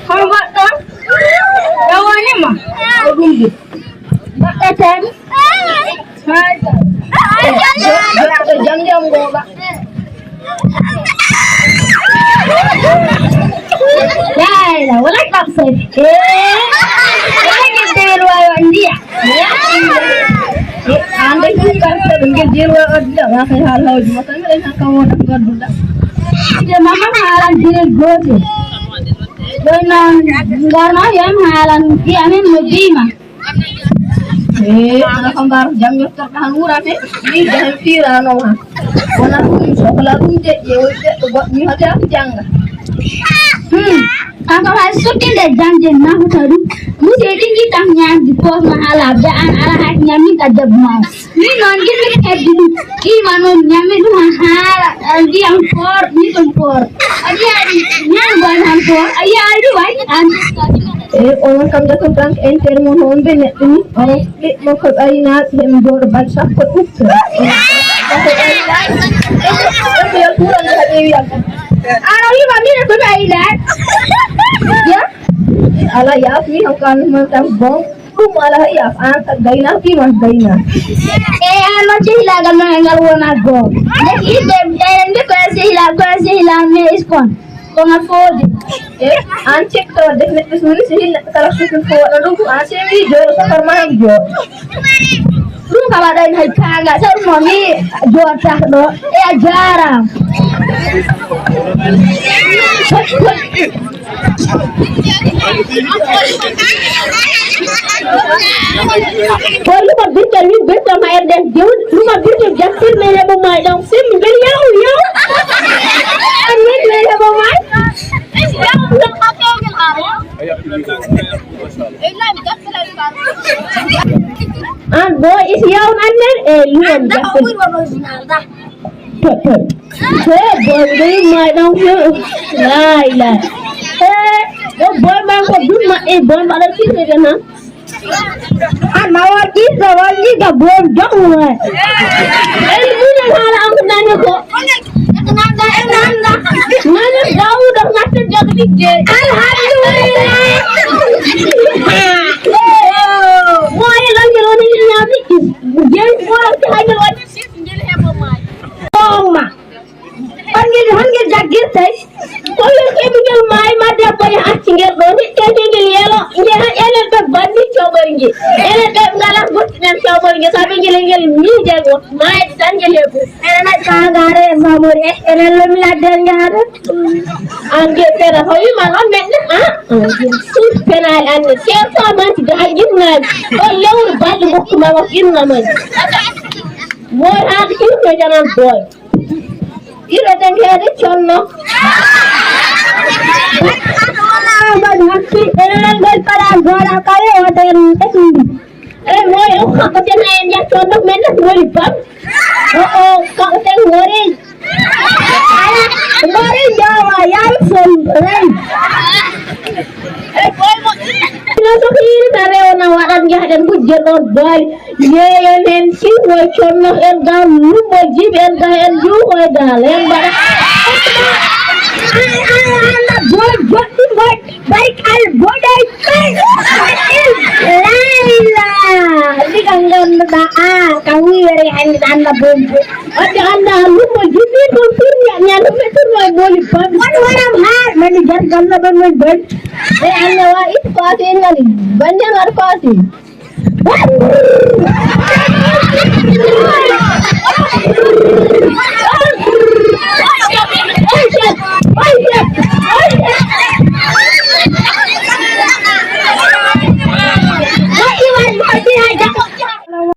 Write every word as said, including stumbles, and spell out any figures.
Hol goɗɗo? Ɗo woni ma? Ko ɗum de. Goɗɗo tan? Haa jam. Jam, jam, jam, jam, gooba. Layla, wala kam sai. Eh, wala ke tewel wayo ndiya. Eh, ande ku karfe ngel jelo adda, wa kay hal hawji mo tan, en han kan wona gadduda. Ide mama halan dire gote. Don non ngarno yam halan di amen no bima. Eh, ana ko mbar jam yottorɗo han wurate, ni jahen fiirano han. Wona ɗum sohla ɗum de, ƴeewoy ɓeɗɗo goɗɗo mi hote ako jannga. Hmm, kanko hay sukkinde jangde nahuta ɗum. Musi e ɗingi tan ñaamdi poosma hala be an ala hay ñammi ka debbo ma. Min noon njiɗmi heddi ɗum. Ima noon ñammi ɗum ha haala, ndiyam poor, ni ɗum poor. A yiya ɗum, ñaam boy han poor. A yiya ɗum way, an. E onon kam jato banque inter mon on ɓe neɗɗo ni, onon ɓe mo ko ɓayna hem jooɗo bal sappo ɗutto. Ko ɓayna. Ko yo turan ko ɓe wiyata. Ano wima min ko ɓayna. Ya? Ala ya fi han kan man tan bon. Ɗum ala ya an gayna fi man gayna. E ano sehila gal man ngal wona go. Ne ibe en de ko sehila ko sehila me iskon. Ko nga foodi. E an cek tawa def neɗɗo so woni so hin neɗɗo kala so ɗum ko waɗa ɗum ko an sewi jooɗo safar ma han jooɗo. Ɗum ka waɗani hay kaanga so ɗum o mi jooɗata ɗo. E a jaaraama. Ko luma birtel min birtel ma erɗen jewdi luma birtel jattir men heɓo may ɗon simmi mbel yahu yahu. An min men heɓo may. An bo isi yahu an men e luwam jattir. Totton. He boy ɓe yumma ɗon. Laila. He ɗo boy man ko dun maɓɓe boy maɗo kirɓe ɓe nan. An ma won ɗiɗɗo won ɗiɗɗo boom joɗɗo waay. Ɓen ɗiɗo haala am ko nani ko. Nani Dawuda ko ngatta joɗɗo ɗigge. Alhamdulillah. Moye langel woni ñaami. Jeyi moye ko hangel woni. Ngel heɓo maayi. Ɓangel hangel jaggirtay. Ko yo keɓugel maayi ma debbo ya acci ngel ɗo. Hitteke ngel yelo. Nge ha enen ɓe banni coɓorge. Enen ɓe ngala goɗɗinen coɓorge. Sabi ngel ngel miije go. Maayi tan ngel heɓu. Enen ay kangare e mamori e. Enen lomi ladde ngare. Ange pera hoyi ma non men. Ah. Sur penal ande. Kerto man ti da jinnan. O lewru balɗo mokku ma ko jinna man. Moy haɗa ɗum ko janan boy. Iro tan heede conno. Enen ngol pala gola kare o den esindi. E moy o ko den en ya conno men woni bam. O o ko den wori. Wori jawa yam son rey. E boy mo. No so hiri tare ona waɗan jahden bujje ɗon boy. Yeeyen heen siwroy conno en ga lummol jibi en ga en juukoy daal en mbaɗa. Alla boy joɗɗi boy barkal boɗay kay. Layla. Ndiga ngannduɗa a ka wiyere hannde anda boy. Wadde anda lummol jibi ɗon turni ñande ɓe turno e boli babi. Won waram haa mani jar ganna ɗon men boy. E anda wa it faati en ngani. Banjan war faati.